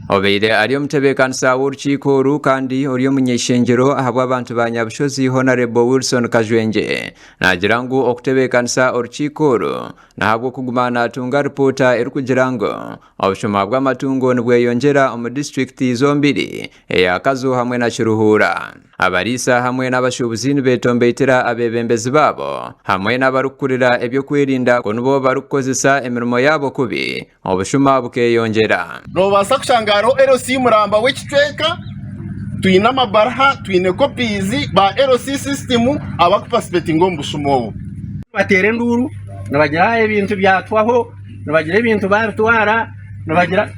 Obaire ari omutebeekanisa w'orukiiko oru kandi ori omuny'eishengyero ahabw'abantu ba Nyabushozi Honarebo Wilson Kajwengye naagira ngu okutebeekanisa orukiiko oru n'ahabw'okuguma naatunga ripoota erikugira ngu obushuma bw'amatungo nibweyongyera omu disiturikiti zombiri eya Kazo hamwe na Kiruhura. Abariisa hamwe n'abashuubuzi nibetombeitira abeebembezi baabo hamwe n'abarikukurira eby'okwerinda ku nibo barikukozesa emirimo yaabo kubi, obushuma bukeyongyera. Noobaasa kushanga hariho LC muramba w'ekicweka, twine amabaruha, twine copies ba LC system abarikupasipetinga omu bushuma obu. Nibateera enduuru nibagira ebintu byatwaho, nibagira ebintu baabitwara, nibagira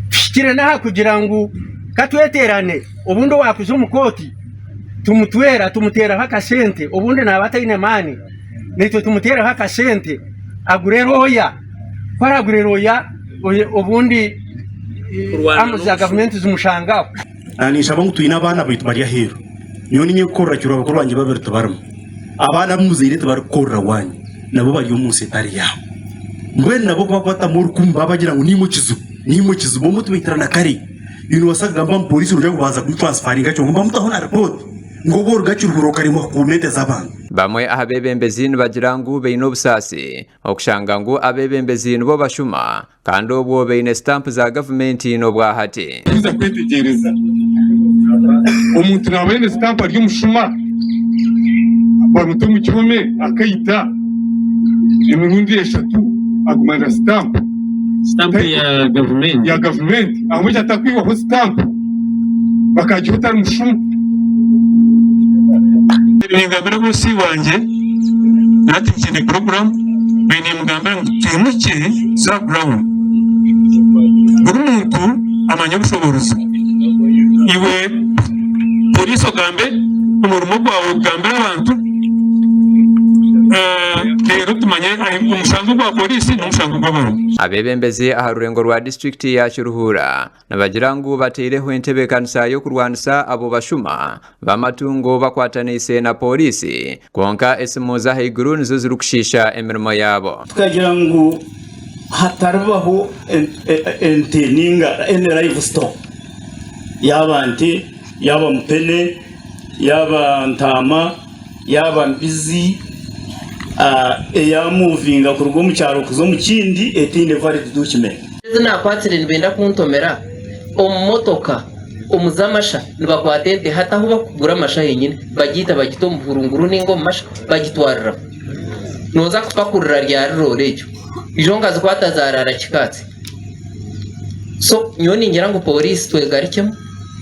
tuhikire n'aha kugira ngu ka tweteerane obundi owaakuza omu kooti tumutwera tumuteeraho akasente obundi naaba ataine maani naitwe tumuteereho akasente agure rooya ku araagure rooya obundi amu za gavumenti zimushange aho. Ninshaba ngu twine abaana baitu bari aheeru. Nyowe niinye kukorera kiro abakuru bangye babiri tibarimu. Abaana abu muzaire tibarikukorera waanyu nabo bari omu nsi etari yaabo. Mbwenu nabo ku barikubatamu orukumu baabagira ngu niimwe kizibu, niimwe kizibu obumwe tubaitirana kare. Nobaasa kugamba ngu poriisi noija kubanza kumutransifaringa kyonka bamutaho na ripooti ngu obu oruga Kiruhura okaremwa kukuuma ente z'abantu. Bamwe aha beebembezi nibagira ngu baine obusaasi okushanga ngu abeebembezi nibo bashuma kandi obwo baine sitampu za gavumenti n'obwahati. Kuza kwetegyereza, omuntu naaba aine sitampu ari omushuma, bamuta omu kihome akaita emirundi eshatu aguma na sitampu. Sitampu ya gavumenti. Ya gavumenti ahabw'enki atakwihwaho sitampu bakagiha otari mushuma. Ningambira bosi wangye nati nkyine puroguramu mbere nimugambira ngu twimukye tuze aha ground buri muntu amanye obushoboorozi iwe poriisi ogambe omurimo gwawe ogambire abantu reero tumanye omushango gwa poriisi n'omushango gw'abantu. Abeebembezi aha rurengo rwa disiturikiti ya Kiruhura nibagira ngu bateireho entebeekanisa y'okurwanisa abo bashuma b'amatungo bakwataniise na pooriisi kwonka esimu z'ahaiguru nizo zirikushiisha emirimo yaabo. Tukagira ngu hataribaho ente ninga any livestock yaaba nte, yaaba mupene, yaaba ntaama, yaaba mbizi eyamuvinga kuruga omu kyaro kuza omu kindi etaine valid document. Ezi naakwatsire nibenda kuntomera omu motoka omu z'amasha nibakwata ente hati ahu bakugura amasha henyine bagiita bagita omu buhurunguru ninga omu masha bagitwariramu. Nooza kupakurura ryari roore egyo? Ijo nkazikwata zaaraara kikaatsi. So nyowe ningira ngu pooriisi twegarukyemu,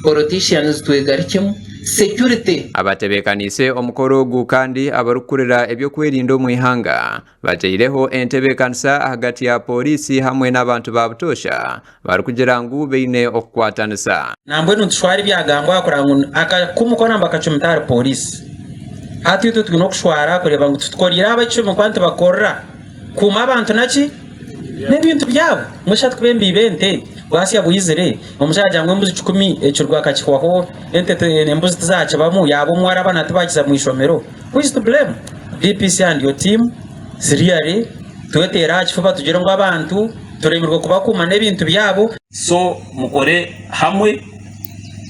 politicians twegarukyemu, security. Abatebeekaniise omukoro ogu kandi abarikukurira eby'okwerinda omu ihanga bateireho entebeekanisa ahagati ya pooriisi hamwe n'abantu ba butoosha barikugira ngu baine okukwatanisa. Nambwenu nitushwara ebyagambwa aha kureba ngu akakumu koona nibakacumita ahari pooriisi. Hati itwe twine okushwara kureeba ngu titukoreire ab'ekicumi kuba nitubakorera kuuma abantu naki? N'ebintu byabo. Mbwenu shi hati kuba embiibo ente, bwasya bwizire, omushaija agira ngu embuzi kikumi ekirwa akakihwaho, ente embuzi tizakibamu, yaaba omwara abaana tibakiza mu ishomero, who is to blame? DPC and your team, really, tweteere aha kifuba tugire ngu abantu turemirwe kubakuuma n'ebintu byabo. So mukore hamwe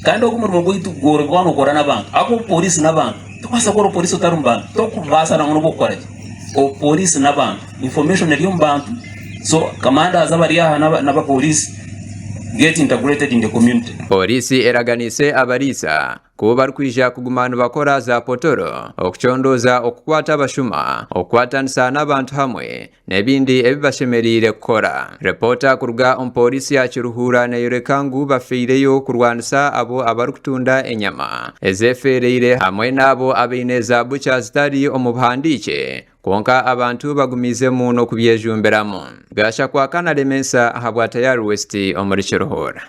kandi ogu omurimo gwaitu gworobi waaba nokora n'abantu ahakuba obupoliisi n'abantu tokubaasa kukora obupoliisi otari omu bantu tokubaasa nangwa n'obu okukora gye obupoliisi n'abantu information eri omu bantu so commanders abari aha n'abapoliisi get integrated in the community. Pooriisi eraganiise abariisa ku barikwija kuguma nibakora za potoro, okucondooza okukwata abashuma, okukwatanisa n'abantu hamwe n'ebindi ebi bashemereire kukora. Ripoota kuruga omu pooriisi ya Kiruhura neeyoreka ngu bafeireyo kurwanisa abo abarikutunda enyama ezefeereire hamwe n'abo abaine za bukya zitari omu buhandiikye kwonka abantu bagumiizemu n'okubyejumbiramu. Gashakwa Kanaremensa ahabwa Tayari West omuri Kiruhura.